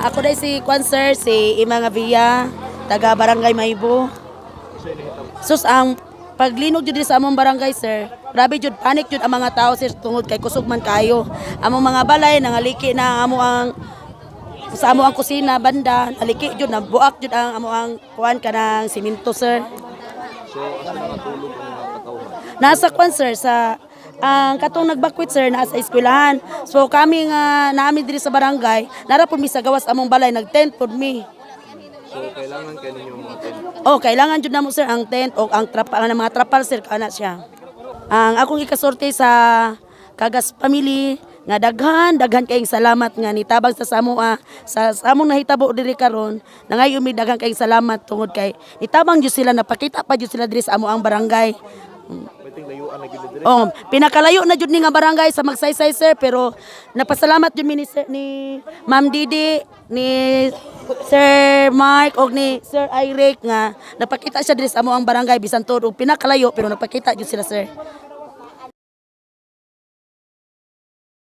Ako dai si Kwan sir, si Ima nga Via, taga Barangay Maybo. Sus, ang paglinog jud diri sa among barangay, sir. Grabe jud, panic jud ang mga tao, sir, tungod kay kusog man kayo. Among mga balay nangaliki na ang amo ang sa amo ang kusina banda, naliki jud na, buak jud ang amo ang kuan kanang simento, sir. So, asa nakatulog ang mga katawhan? Nasa kwan, sir, sa ang katong nagbakwit, sir, nasa eskwelahan. So kami nga naami diri sa barangay, nara pud mi sa gawas among balay, nag-tent pud mi. So, kailangan kayo ninyo ang mga tent. Oh, kailangan jud namo, sir, ang tent o ang trapal, ang mga trapal, sir, kana siya. Ang akong ikasorte sa Kagas family nga daghan daghan kayong salamat nga nitabang sa samoa sa among nahitabo diri karon. Nangayo mi daghan kayong salamat tungod kay nitabang jud sila, napakita pa jud sila diri sa amo ang barangay. Pwedeng layuan na gyud diri. Oh, pinakalayo na jud ni nga barangay sa Magsaysay, sir, pero napasalamat jud mi ni, sir, ni Ma'am Didi, ni Sir Mark og ni Sir Eric nga napakita siya diri sa amo ang barangay bisan tuod og pinakalayo, pero napakita jud sila, sir.